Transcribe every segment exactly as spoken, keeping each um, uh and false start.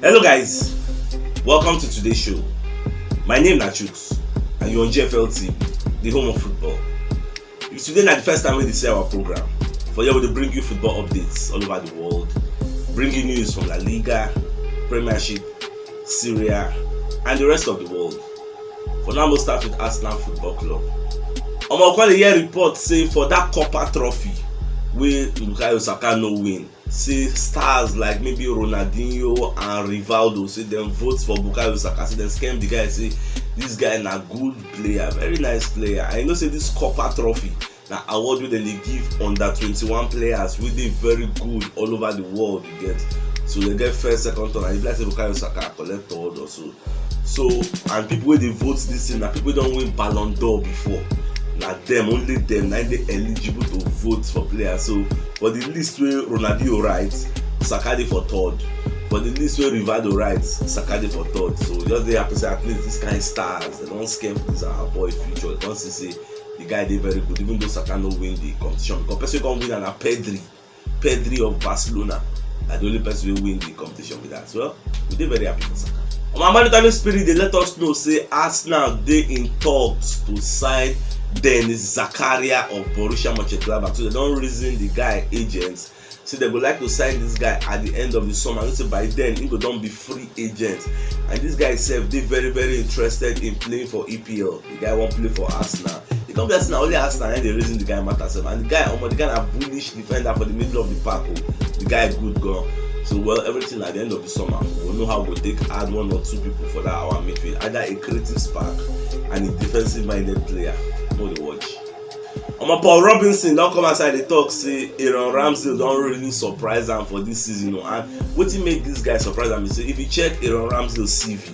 Hello guys, welcome to today's show. My name na Chuks and you're on G F L T V, the home of football. If today na the first time wey you dey see our program, for here we dey bring you football updates all over the world, bring you news from La Liga, Premiership, Serie A and the rest of the world. For now, we'll start with Arsenal Football Club. Omo, come dey hear report say for that Copa Trophy wey Bukayo Saka no win, say stars like maybe Ronaldinho and Rivaldo, say dem vote for Bukayo Saka, say dem scam the guy, say this guy na good player, very nice player. And you know say this Copa Trophy na award wey dem dey give under twenty-one players wey dey very good all over the world, you get. So dem get first, second, third, and e be like say Bukayo Saka collect third or so. So, and people wey dey vote this thing na people wey don win Ballon d'Or before. Na dem, only dem, na im dey eligible to vote for players. So for the list wey Ronaldinho write, Saka dey for third. For the list wey Rivaldo write, Saka dey for third. So we just dey happy say at least this kind stars, dem don scam this our boy future. Dem don see say the guy dey very good, even though Saka no win the competition, because person wey come win am na Pedri. Pedri of Barcelona na the only person wey win the competition with that. Well, we dey very happy for Saka. Omo, Amadu Kano Spirit dey let us know say Arsenal dey in talks to sign Denis Zakaria of Borussia Mönchengladbach. So dem don reason the guy agents, say dem go like to sign this guy at the end of the summer. I know say by then he go don be free agent, and this guy sef dey very, very interested in playing for E P L. The guy wan play for Arsenal. E come be as na only Arsenal na dey reason the guy matter sef, and the guy, omo, the guy na bullish defender for the middle of the park o. The guy good gan. So, well, everything at the end of the summer, we go know how we go take add one or two people for that our midfield, either a creative spark and a defensive-minded player. No dey watch. Omo, Paul Robinson don come outside dey talk say Aaron Ramsdale don really surprise am for this season o. And wetin make this guy surprise am be say if you check Aaron Ramsdale C V,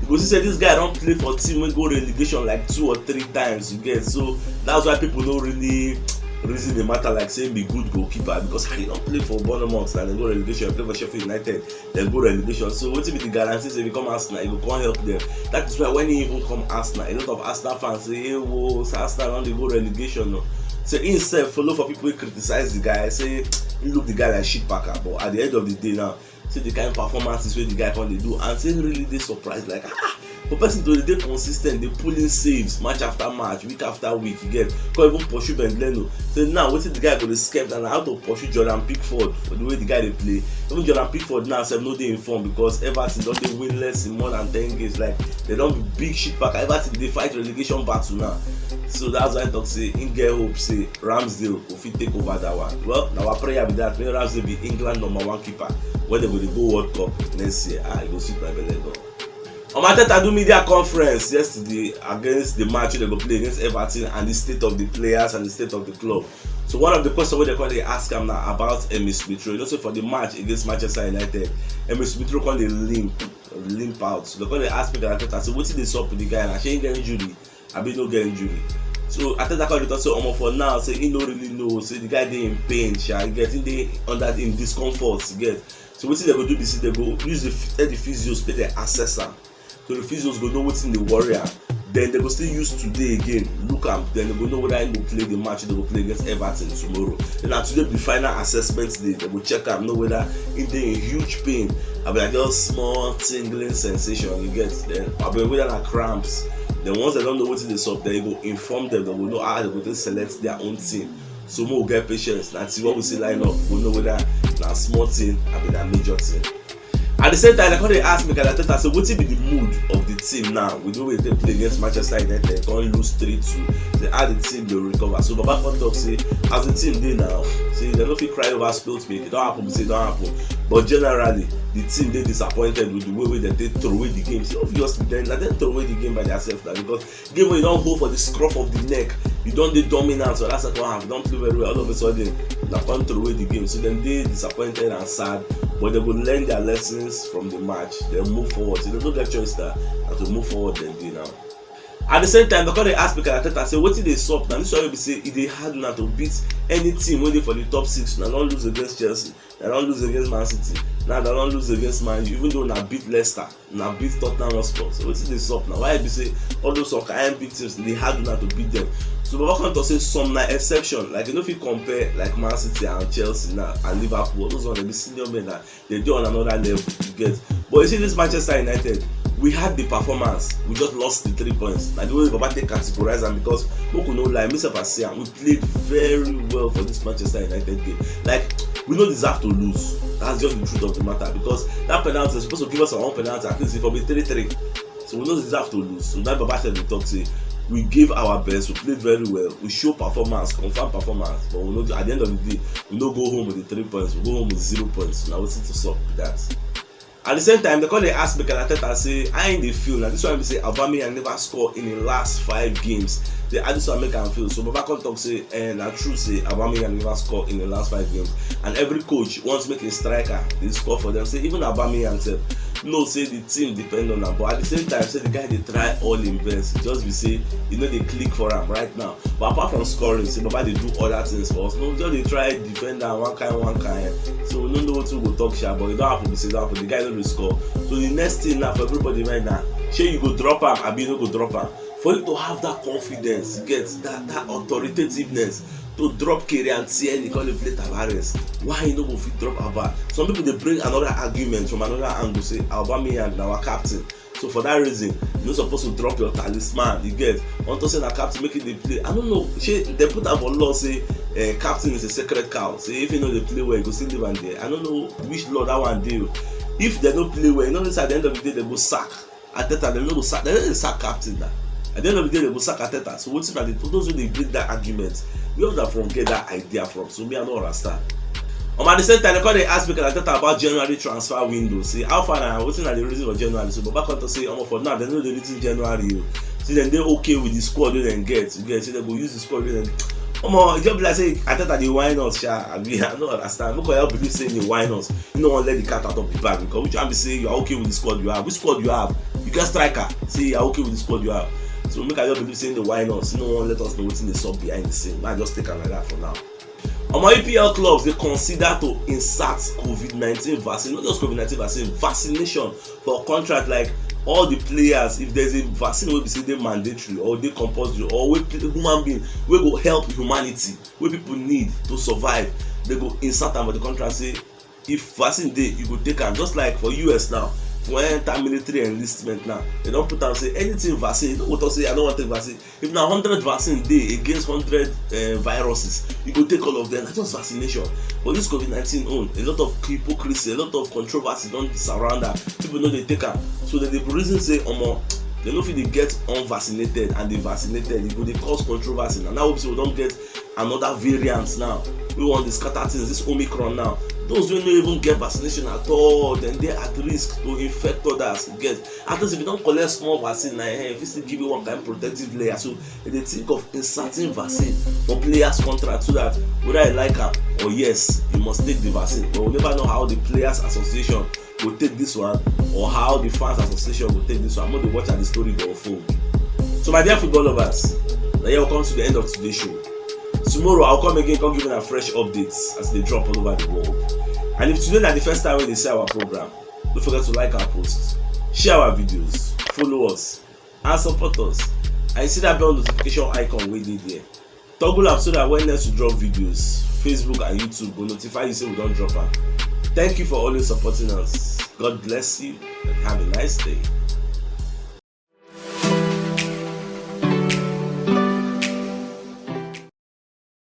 you go see say this guy don play for team wey go relegation like two or three times, you get. So that's why people no really reason the matter like say him be good goalkeeper, because he don play for Bournemouth and dem go relegation, play for Sheffield United, dem go relegation. So wetin be the guarantee say if he come Arsenal, he go come help them? That is why when he even come Arsenal, a lot of Arsenal fans say, "Hey, wo, say Arsenal don dey go relegation o." So he himself follow for people wey criticize the guy, say he look the guy like shit packer. But at the end of the day now, see the kind performances wey the guy come dey do, and say he really dey surprised, like, ah, for person to dey consistent, dey pulling saves match after match, week after week, you get, come even pursue Ben Leno. So now wetin the guy go dey scared, and how to pursue Jordan Pickford for the way the guy dey play. Even Jordan Pickford now sef no dey in form, because Everton don dey winless in more than ten games. Like, dem don be big shit packer. Everton dey fight relegation battle now. So that's why I talk say he get hope say Ramsdale go fit take over that one. Well, na our prayer be that, make Ramsdale be England number one keeper when dem go dey go World Cup next year. Ah, e go sweet my belle gan. Omo, Arteta do media conference yesterday against the match wey dem go play against Everton and the state of the players and the state of the club. So one of the questions wey dem come dey ask am na about Emile Smith Rowe. You know say for the match against Manchester United, Emile Smith Rowe come dey limp, limp out. So dem come dey ask Mikel Arteta say wetin dey sup with the guy na, shey he get injury? Abi no get injury? So Arteta come dey talk say, omo, for now, say he no really know, say the guy dey in pain sha, you get, he dey under, in discomfort, you get. So wetin dem go do be say dem go use the, tell the physios make dem assess am. So the physios go know wetin dey worry am. Then dem go still use today again, look am, then dem go know whether he go play the match wey dem go play against Everton tomorrow. Then na today be final assessment day. Dem go check am, know whether he dey in huge pain, abi na just small tingling sensation, you get. Then abi whether na cramps. Then once dem don know wetin dey sup, then he go inform them. Dem go know how dem go take select their own team. So make we get patience. Na till when we see line up, we go know whether na small thing abi na major thing. At the same time, dem come dey ask Mikel Arteta say wetin be the mood of the team now with the way dem play against Manchester United, come lose three two. Say how the team dey recover. So Baba come talk say as the team dey now, say dem no fit cry over spilt milk. E don happen, say e don happen. But generally, the team dey disappointed with the way wey dem take throw away the game. Say obviously, dem, na dem throw away the game by theirself na, because game wey you don hold for the scruff of the neck, you don dey dominant for that second half, you don play very well, all of a sudden na come throw away the game. So dem dey disappointed and sad, but dem go learn their lessons from the match, then move forward. So dem no get choice na, na to move forward dem dey now. At the same time, they come dey ask Mikel Arteta say, "Wetin dey sup na?" This one wey be say e dey hard una to beat any team wey dey for the top six. Una don lose against Chelsea, una don lose against Man City, now una don lose against Man U, even though una beat Leicester, una beat Tottenham Hotspur. So wetin dey sup na? Why e be say all those some kind big teams dey hard una to beat them? So Baba come talk say some na exception, like you no fit compare like Man City and Chelsea now and Liverpool. All those ones dey be senior men na, they dey on another level, you get. But you see this Manchester United, we had the performance, we just lost the three points. Na the way Baba take categorize am, because make we no lie, me sef I see am, we played very well for this Manchester United game. Like, we no deserve to lose. That's just the truth of the matter, because that penalty was supposed to give us our own penalty, at least if it be three three. So we no deserve to lose. So that Baba sef dey talk say we gave our best, we played very well, we show performance, confirm performance, but we no, at the end of the day, we no go home with the three points, we go home with zero points. So na wetin to sup be that. At the same time, they come dey ask Mikel Arteta say how im dey feel. Na this one be say Aubameyang never score in the last five games. They ask this one make am feel. So Baba come talk say, eh, na true say Aubameyang never score in the last five games, and every coach wants make a striker dey score for them. Say even Aubameyang sef know say the team depend on am, but at the same time, say the guy dey try all im best. Just be say e no dey click for am right now. But apart from scoring, say Baba dey do other things for us. No, just dey try defend am one kind, one kind. So we no know wetin we go talk sha, but e don happen, be say e don happen. The guy no dey score. So the next thing now for everybody right now, shey you go drop am, abi you no go drop am? For you to have that confidence, you get that, that authoritativeness to drop Kieran Tierney, come dey play Tavares, why you no go fit drop Alba? Some people dey bring another argument from another angle, say Aubameyang na our captain. So for that reason, you no suppose to drop your talisman, you get. Unto say na captain make e dey play. I don't know. Shey dem put am for law say, eh, captain is a sacred cow. Say if you no dey play well, you go still leave am there. I don't know which law that one dey o. If dem no play well, you know say at the end of the day, dem go sack Arteta. Dem no go sack. Dem no dey sack captain na. At the end of the day, dem go sack Arteta. So wetin na the, those wey dey bring that argument, where una from get that idea from? So me, I no understand. Um, at the same time, they come dey ask Mikel Arteta about January transfer window. Say how far na, wetin na the reason for January? So Baba come talk say, omo, for now, dem no dey reason January o. Say dem dey okay with the squad wey dem get. You get, say dem go use the squad wey dem. Omo, e just be like say Arteta dey whine us sha. I mean, I no understand. Make we all believe say e dey whine us. You no wan let the cat out of the bag, because which one be say you are okay with the squad you have? Which squad you have? You get striker. Say you are okay with the squad you have. So make I just believe say e dey whine us. You no wan let us know wetin dey sup behind the scene. Make I just take am like that for now. Omo, E P L clubs dey consider to insert COVID nineteen vaccine, not just COVID nineteen vaccine, vaccination for contract. Like, all the players, if there's a vaccine wey be say dey mandatory or dey compulsory, or wey pe-, human being wey go help humanity, wey people need to survive, they go insert am for the contract. Say if vaccine dey, you go take am. Just like for U S now, if you wan enter military enlistment now, they don put am say anything vaccine, you no go talk say I no wan take vaccine. If na hundred vaccine dey against hundred, eh, viruses, you go take all of them. Na just vaccination. But this COVID nineteen own, a lot of hypocrisy, a lot of controversy don surround am. People no dey take am. So dem dey reason say, omo, dem no fit dey get unvaccinated and dey vaccinated. E go dey cause controversy. Na now wey be say we don get another variant now, wey wan dey scatter things, this Omicron now. Those wey no even get vaccination at all, dem dey at risk to infect others. You get, at least if you don collect small vaccine, na, eh, e fit still give you one kind protective layer. So dem dey think of inserting vaccine for players contract, so that whether you like am or yes, you must take the vaccine. But we never know how the Players Association go take this one, or how the Fans Association go take this one. Make we dey watch as the story go unfold. So my dear football lovers, na here we come to the end of today's show. Tomorrow I'll come again, come give una fresh updates as they drop all over the world. And if today na the first time wey you dey see our program, don't forget to like our posts, share our videos, follow us, and support us. And you see that bell notification icon wey dey there. Toggle am so that when next we drop videos, Facebook and YouTube go notify you say we don drop am. Thank you for always supporting us. God bless you and have a nice day.